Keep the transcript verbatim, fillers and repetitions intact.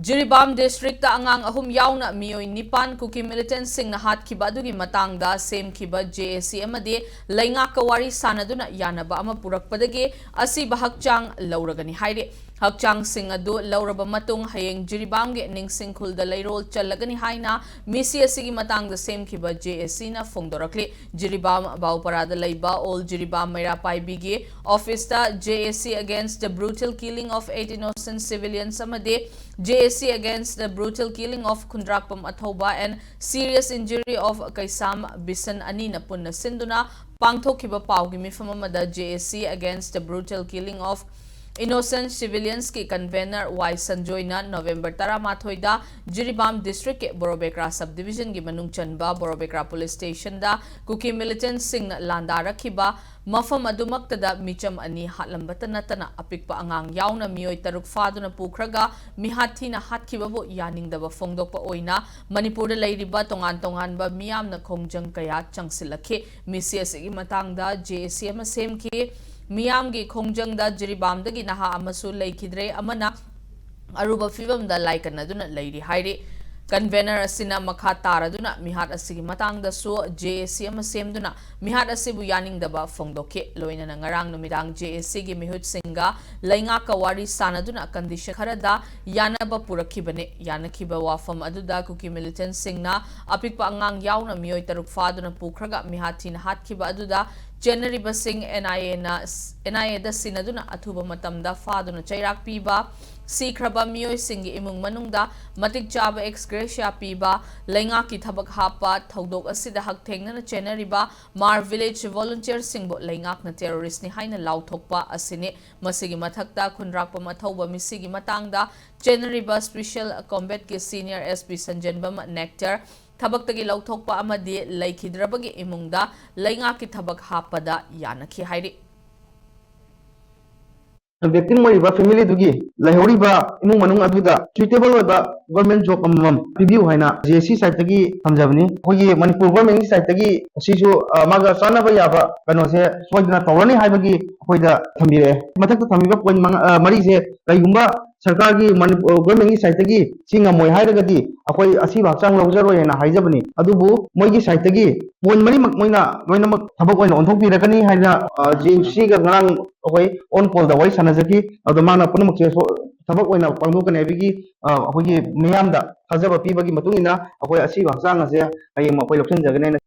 Jiribam district ꯑꯉꯥꯡ ꯑꯍꯨꯝ ꯌꯥꯎꯅ ꯃꯤꯑꯣꯏ ꯅꯤꯄꯥꯟ ꯀꯨꯀꯤ ꯃꯤꯂꯤꯇꯦꯟꯠꯁꯤꯡꯅ ꯍꯥꯠꯈꯤꯕ ꯑꯗꯨꯒꯤ ꯃꯇꯥꯡꯗ ꯁꯦꯝꯈꯤꯕ ꯖꯦ ꯑꯦ ꯁꯤ ꯑꯃꯗꯤ ꯂꯩꯉꯥꯛꯀ ꯋꯥꯔꯤ ꯁꯥꯅꯗꯨꯅ ꯌꯥꯅꯕ ꯑꯃ ꯄꯨꯔꯛꯄꯗꯒꯤ ꯑꯁꯤꯕ ꯍꯛꯆꯥꯡ ꯂꯧꯔꯒꯅꯤ ꯍꯥꯏꯔꯤ꯫ ꯍꯛꯆꯥꯡꯁꯤꯡ ꯑꯗꯨ ꯂꯧꯔꯕ ꯃꯇꯨꯡ ꯍꯌꯦꯡ ꯖꯤꯔꯤꯕꯥꯝꯒꯤ ꯅꯤꯡꯁꯤꯡ ꯈꯨꯜꯗ ꯂꯩꯔꯣꯜ ꯆꯜꯂꯒꯅꯤ ꯍꯥꯏꯅ ꯃꯤꯁꯤ ꯑꯁꯤꯒꯤ ꯃꯇꯥꯡꯗ ꯁꯦꯝꯈꯤꯕ ꯖꯦ ꯑꯦ ꯁꯤꯅ ꯐꯣꯡꯗꯣꯔꯛꯂꯤ꯫ ꯖꯤꯔꯤꯕꯥꯝ ꯕꯥꯎꯄꯔꯥꯗ ꯂꯩꯕ ꯑꯣꯜ ꯖꯤꯔꯤꯕꯥꯝ ꯃꯩꯔꯥ ꯄꯥꯏꯕꯤꯒꯤ ꯑꯣꯐꯤꯁꯇ J A C against the brutal killing of eight innocent civilians ꯑꯃꯗꯤ J A C against the brutal killing of Khundrakpam ꯑꯊꯧꯕ and serious injury of ꯀꯩꯁꯥꯝ ꯕꯤꯁꯟ ꯑꯅꯤꯅ ꯄꯨꯟꯅ ꯁꯤꯟꯗꯨꯅ ꯄꯥꯡꯊꯣꯛꯈꯤꯕ ꯄꯥꯎꯒꯤ ꯃꯤꯐꯝ ꯑꯃꯗ J A C against the brutal killing of innocent civilians ꯀꯤ convener ꯋꯥꯏ ꯁꯟꯖꯣꯏꯅ ꯅꯣꯚꯦꯝꯕꯔ ꯇꯔꯥꯃꯥꯊꯣꯏꯗ ꯖꯤꯔꯤꯕꯥꯝ ꯗꯤꯁꯇ꯭ꯔꯤꯛꯀꯤ ꯕꯣꯔꯣꯕꯦꯀ꯭ꯔꯥ ꯁꯕ ꯗꯤꯕꯤꯖꯟꯒꯤ ꯃꯅꯨꯡ ꯆꯟꯕ ꯕꯣꯔꯣꯕꯦꯀ꯭ꯔꯥ ꯄꯨꯂꯤꯁ ꯁ꯭ꯇꯦꯁꯟꯗ ꯀꯨꯀꯤ ꯃꯤꯂꯤꯇꯦꯟꯠꯁꯤꯡꯅ ꯂꯥꯟꯗꯥꯔꯛꯈꯤꯕ ꯃꯐꯝ ꯑꯗꯨꯃꯛꯇꯗ ꯃꯤꯆꯝ ꯑꯅꯤ ꯍꯥꯠꯂꯝꯕꯇ ꯅꯠꯇꯅ ꯑꯄꯤꯛꯄ ꯑꯉꯥꯡ ꯌꯥꯎꯅ ꯃꯤꯑꯣꯏ ꯇꯔꯨꯛ ꯐꯥꯗꯨꯅ ꯄꯨꯈ꯭ꯔꯒ ꯃꯤꯍꯥꯠ ꯊꯤꯅ ꯍꯥꯠꯈꯤꯕꯕꯨ ꯌꯥꯅꯤꯡꯗꯕ ꯐꯣꯡꯗꯣꯛꯄ ꯑꯣꯏꯅ ꯃꯅꯤꯄꯨꯔꯗ ꯂꯩꯔꯤꯕ ꯇꯣꯉꯥꯟ ꯇꯣꯉꯥꯟꯕ ꯃꯤꯌꯥꯝꯅ ꯈꯣꯡꯖꯪ ꯀꯌꯥ ꯆꯪꯁꯤꯜꯂꯛꯈꯤ꯫ ꯃꯤꯁꯤ ꯑꯁꯤꯒꯤ ꯃꯇꯥꯡꯗ J A C ꯑꯃ ꯁꯦꯝꯈꯤ꯫ ꯃꯤꯌꯥꯝꯒꯤ ꯈꯣꯡꯖꯪꯗ ꯖꯤꯔꯤꯕꯥꯝꯗꯒꯤ ꯅꯍꯥ ꯑꯃꯁꯨ ꯂꯩꯈꯤꯗ꯭ꯔꯦ, ꯑꯃꯅ ꯑꯔꯨꯕ ꯐꯤꯕꯝꯗ ꯂꯥꯏꯀꯠꯅꯗꯨꯅ ꯂꯩꯔꯤ ꯍꯥꯏꯔꯤ꯫ Convener ꯑꯁꯤꯅ ꯃꯈꯥ ꯇꯥꯔꯗꯨꯅ ꯃꯤꯍꯥꯠ ꯑꯁꯤꯒꯤ ꯃꯇꯥꯡꯗꯁꯨ J A C ꯑꯃ ꯁꯦꯝꯗꯨꯅ ꯃꯤꯍꯥꯠ ꯑꯁꯤꯕꯨ ꯌꯥꯅꯤꯡꯗꯕ ꯐꯣꯡꯗꯣꯛꯈꯤ꯫ ꯂꯣꯏꯅꯅ ꯉꯔꯥꯡ ꯅꯨꯃꯤꯗꯥꯡ J A C ꯒꯤ ꯃꯤꯍꯨꯠꯁꯤꯡꯒ ꯂꯩꯉꯥꯛꯀ ꯋꯥꯔꯤ ꯁꯥꯅꯗꯨꯅ condition ꯈꯔꯗ ꯌꯥꯅꯕ ꯄꯨꯔꯛꯈꯤꯕꯅꯤ꯫ ꯌꯥꯅꯈꯤꯕ ꯋꯥꯐꯝ ꯑꯗꯨꯗ ꯀꯨꯀꯤ ꯃꯤꯂꯤꯇꯦꯟꯠꯁꯤꯡꯅ ꯑꯄꯤꯛꯄ ꯑꯉꯥꯡ ꯌꯥꯎꯅ ꯃꯤꯑꯣꯏ ꯇꯔꯨꯛ ꯐꯥꯗꯨꯅ ꯄꯨꯈ꯭ꯔꯒ ꯃꯤꯍꯥꯠ ꯊꯤꯅ ꯍꯥꯠꯈꯤꯕ ꯑꯗꯨꯗ ꯆꯦꯟꯅꯔꯤꯕꯁꯤꯡ N I A ꯅ, N I A ꯗ ꯁꯤꯟꯅꯗꯨꯅ ꯑꯊꯨꯕ ꯃꯇꯝꯗ ꯐꯥꯗꯨꯅ ꯆꯩꯔꯥꯛ ꯄꯤꯕ, ꯁꯤꯈ꯭ꯔꯕ ꯃꯤꯑꯣꯏꯁꯤꯡꯒꯤ ꯏꯃꯨꯡ ꯃꯅꯨꯡꯗ ꯃꯇꯤꯛ ꯆꯥꯕ ex gratia ꯄꯤꯕ, ꯂꯩꯉꯥꯛꯀꯤ ꯊꯕꯛ ꯍꯥꯞꯄ, ꯊꯧꯗꯣꯛ ꯑꯁꯤꯗ ꯍꯛꯊꯦꯡꯅꯅ ꯆꯦꯟꯅꯔꯤꯕ ꯃꯥꯔ village volunteer ꯁꯤꯡꯕꯨ ꯂꯩꯉꯥꯛꯅ terrorist ꯅꯤ ꯍꯥꯏꯅ ꯂꯥꯎꯊꯣꯛꯄ ꯑꯁꯤꯅꯤ꯫ ꯃꯁꯤꯒꯤ ꯃꯊꯛꯇ ꯈꯨꯟꯗ꯭ꯔꯥꯛꯄꯝ ꯑꯊꯧꯕ ꯃꯤꯁꯤꯒꯤ ꯃꯇꯥꯡꯗ ꯆꯦꯟꯅꯔꯤꯕ Special Combat ꯀꯤ senior S P ꯁꯟꯖꯦꯟꯕꯝ ꯅꯦꯛꯇꯔ ꯊꯕꯛꯇꯒꯤ ꯂꯧꯊꯣꯛꯄ ꯑꯃꯗꯤ ꯂꯩꯈꯤꯗ꯭ꯔꯕꯒꯤ ꯏꯃꯨꯡꯗ ꯂꯩꯉꯥꯛꯀꯤ ꯊꯕꯛ ꯍꯥꯞꯄꯗ ꯌꯥꯅꯈꯤ ꯍꯥꯏꯔꯤ꯫ Victim ꯑꯣꯏꯔꯤꯕ family ꯗꯨꯒꯤ ꯂꯩꯍꯧꯔꯤꯕ ꯏꯃꯨꯡ ꯃꯅꯨꯡ ꯑꯗꯨꯗ suitable ꯑꯣꯏꯕ government job ꯑꯃꯃꯝ ꯄꯤꯕꯤꯌꯨ ꯍꯥꯏꯅ J A C side ꯇꯒꯤ ꯊꯝꯖꯕꯅꯤ꯫ ꯑꯩꯈꯣꯏꯒꯤ ꯃꯅꯤꯄꯨꯔ government ꯀꯤ side ꯇꯒꯤ ꯑꯁꯤꯁꯨ, ꯑ, ꯃꯥꯒ ꯆꯥꯟꯅꯕ ꯌꯥꯕ ꯀꯩꯅꯣꯁꯦ ꯁꯣꯏꯗꯅ ꯇꯧꯔꯅꯤ ꯍꯥꯏꯕꯒꯤ ꯑꯩꯈꯣꯏꯗ ꯊꯝꯕꯤꯔꯛꯑꯦ꯫ ꯃꯊꯛꯇ ꯊꯝꯃꯤꯕ point ꯃꯉꯥ, ꯑ, ꯃꯔꯤꯁꯦ ꯀꯩꯒꯨꯝꯕ ꯁꯔꯀꯥꯔꯒꯤ ꯃꯅꯤꯄꯨꯔ ꯒꯣꯔꯃꯦꯟꯒꯤ ꯁꯥꯏꯠꯇꯒꯤ ꯁꯤ ꯉꯝꯃꯣꯏ ꯍꯥꯏꯔꯒꯗꯤ ꯑꯩꯈꯣꯏ ꯑꯁꯤꯕ ꯍꯛꯆꯥꯡ ꯂꯧꯖꯔꯣꯏ ꯍꯥꯏꯅ ꯍꯥꯏꯖꯕꯅꯤ꯫ ꯑꯗꯨꯕꯨ ꯃꯣꯏꯒꯤ ꯁꯥꯏꯠꯇꯒꯤ ꯄꯣꯏꯟ ꯃꯔꯤꯃꯛ ꯃꯣꯏꯅ ꯂꯣꯏꯅꯃꯛ ꯊꯕꯛ ꯑꯣꯏꯅ ꯑꯣꯟꯊꯣꯛꯄꯤꯔꯛꯀꯅꯤ ꯍꯥꯏꯅ ꯖꯤ ꯑꯦꯝ ꯁꯤꯒ ꯉꯔꯥꯡ ꯑꯩꯈꯣꯏ ꯑꯣꯟ ꯀꯣꯜꯗ ꯋꯥꯔꯤ ꯁꯥꯟꯅꯖꯈꯤ꯫ ꯑꯗꯣ ꯃꯥꯅ ꯄꯨꯝꯅꯃꯛꯁꯦ ꯁꯣ- ꯊꯕꯛ ꯑꯣꯏꯅ ꯄꯥꯡꯊꯣꯛꯀꯅꯤ ꯍꯥꯏꯕꯒꯤ ꯑ, ꯑꯩꯈꯣꯏꯒꯤ ꯃꯤꯌꯥꯝꯗ ꯊꯥꯖꯕ ꯄꯤꯕꯒꯤ ꯃꯇꯨꯡ ꯏꯟꯅ ꯑꯩꯈꯣꯏ ꯑꯁꯤꯕ ꯍꯛꯆꯥꯡ ꯑꯁꯦ ꯍꯌꯦꯡ ꯑꯩꯈꯣꯏ ꯂꯧꯁꯤꯟꯖꯒꯅꯤ ꯍꯥꯏꯅ